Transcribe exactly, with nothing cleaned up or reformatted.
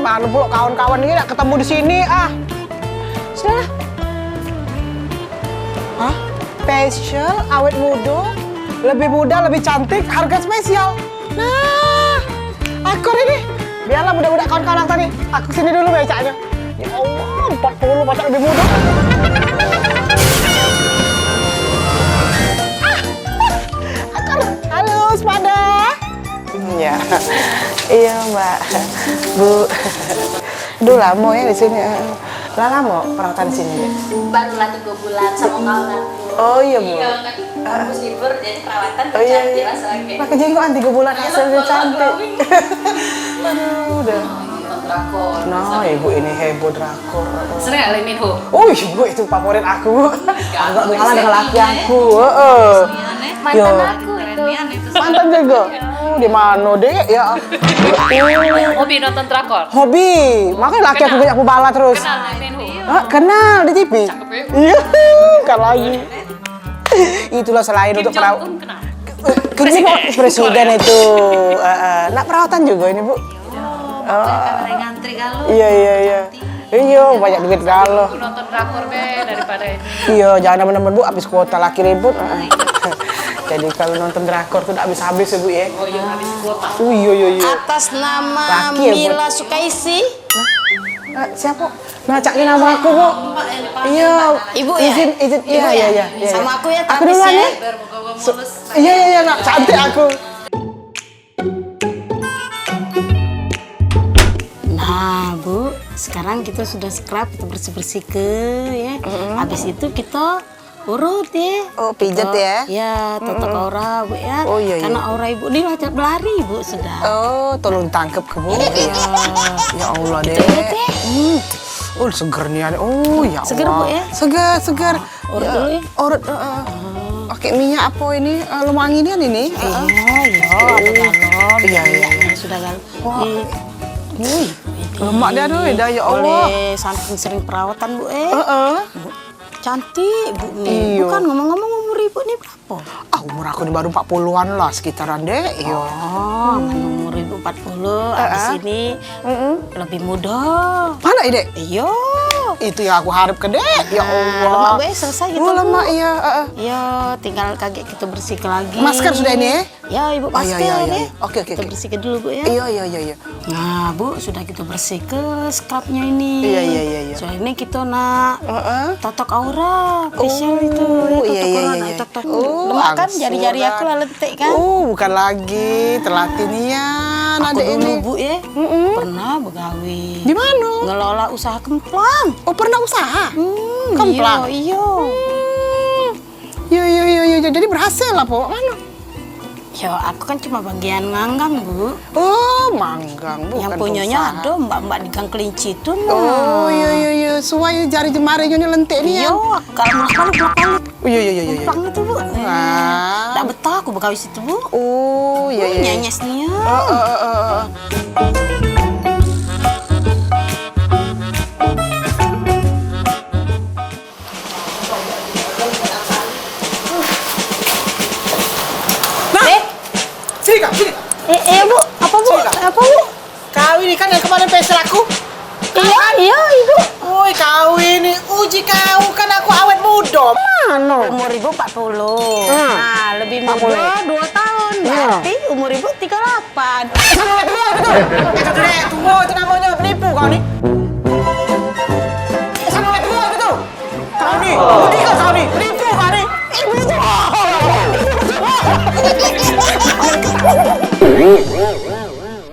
Mana pula kawan-kawan ini nak ketemu di sini, ah. Sudahlah. Hah? Facial, awet muda, lebih muda, lebih cantik, harga spesial. Nah, akur ini. Biarlah budak-budak kawan-kawan aku tadi. Aku sini dulu becaknya. Ya Allah, empat puluh pacak lebih muda. Ah, akur. Halo, sepada. Iya. Iya, Mbak. Bu. Duh, lama ya di sini. Lah lama perawatan sini, Dek? Barulah tiga bulan sama kawan aku. Oh, iya, Bu. Iya, kan? Harus libur, jadi perawatan. Oh, iya, cantik iya. Rasanya. Pakai jenggotan tiga bulan hasilnya cantik. Aduh, udah. Nonton drakor. Nah, ibu ini heboh drakor. Sering gak Lee Min Ho? Oh, ibu itu favorit aku. Agak kalah dengan laki aku. Heeh. Mantan aku itu. Mantan juga. Oh, di mana, Dek? Ya. Hobi nonton drakor? Hobi. Makanya laki aku banyak pebala terus. Kenal Lee Min Ho? Hah, kenal di T V? Cakep ya. Iya, kan lagi. Itulah selain untuk perawat. Kan ini Pak Presiden itu, eh, eh, nak perawatan juga ini, Bu. Oh. Ngantri kalau. Iya, iya, iya. Iya, banyak duit galo. Aku nonton drakor be daripada ini. Iya, jangan nemen-nemen, Bu, habis kuota laki ribut. Heeh. Jadi kalau nonton drakor tuh udah habis-habis ya, Bu, ya. Oh iya, habis kuota. Oh, iya, iya, iya. Atas nama laki ya, Bu? Mila Sukaisi. Nah, eh, siapa? Nah, cak nama aku, Bu. Iya, Ibu ya? Izin, izin. Ibu iya, ya? Iya, iya, iya. Sama aku ya, aku Tapis duluan ya. Ya. Su- iya, iya, iya, nak cantik aku. Nah, Bu, sekarang kita sudah scrub, kita bersih-bersih ke, ya. Mm-mm. Habis itu kita urut, ya. Oh, pijet, ya? Ya, totok aura, Bu, ya. Oh, iya, iya. Karena aura Ibu ni lah belari, Bu, sudah. Oh, tolong tangkep ke, Bu. Iya. Ya Allah, Dek. Pijet, ya. Hmm. Oh, seger nih, Dek. Oh, ya Allah. Seger, Bu, ya? Seger, seger. Urut dulu, ya. Urut, heeh. Pakai minyak apa ini? Eh, lemongi ni, ini? Iya, iya, ada galon. Iya, iya. Minyaknya sudah galon. Wah. Wih, lemak dia tu, dah, ya Allah. Oleh saking sering perawatan, Bu, eh. Heeh. Cantik, Bu, ni. Iya. Bukan, ngomong-ngomong, umur Ibu ni berapa? Ah, umur aku ni baru empat puluhan lah sekitaran, Dek. Iya. Oh, umur Ibu empat puluh, habis ini lebih muda. Mana, Dek? Iya. Itu yang aku harap ke, Dek. Ya Allah. Lemak, Bu, eh, selesai gitu, Bu. Oh, lemak, iya, heeh. Iya, tinggal kagek kita bersihkan lagi. Masker sudah ini, eh? Ya, Ibu, masker, ya. Oke, oke, oke. Kita bersihkan dulu, Bu, ya. Iya, iya, iya, iya. Nah, Bu, sudah kita bersihkan scrubnya ini. Iya, iya, iya, iya. Soalnya ini kita nak totok aura, facial itu, ya, totok aura, nak totok. Oh, lemak kan, jari-jari aku lah lentik kan. Oh, bukan lagi, terlatih nian. Aku dulu, Bu, ya, pernah begawe. Di mana? Ngelola usaha kemplang. Oh, pernah usaha? Hmm, kemplang? Iya, iya. Hmm. Iya, iya, iya, iya. Jadi berhasil lah, Pok? Mana? Yo, aku kan cuma bagian nganggang, Bu. Oh, manggang, bukan usaha. Yang punyanya ada mbak-mbak di Gang Kelinci tu, nah. Oh, iya, iya, iya. Suai jari jemari nyo lentik ni, ya. Iyo, kalau makan bolak-balik. Oh, iya, iya, iya, iya, iya. Kemplang itu, Bu. Wah. Tak betah aku begawe situ, Bu. Oh, iya, iya, iya. Nyenyes ni, ya. Heeh, heeh, heeh. Nah, eh, sini kau, sini. Eh, eh, Bu, apa, Bu? Sini kau. Apa, Bu? Kau ini kan yang kemarin pesel aku? Iya, iya, Ibu. Woi, kau ini uji kau kan aku awet muda. Mana? Umur Ibu empat puluh. Hmm. Nah, lebih muda dua tahun. Iya. Berarti umur Ibu tiga puluh delapan. Sama tua itu. Itu jelek, tua itu namanya penipu kau ni. Sama tua itu. Kau ni, kau ni,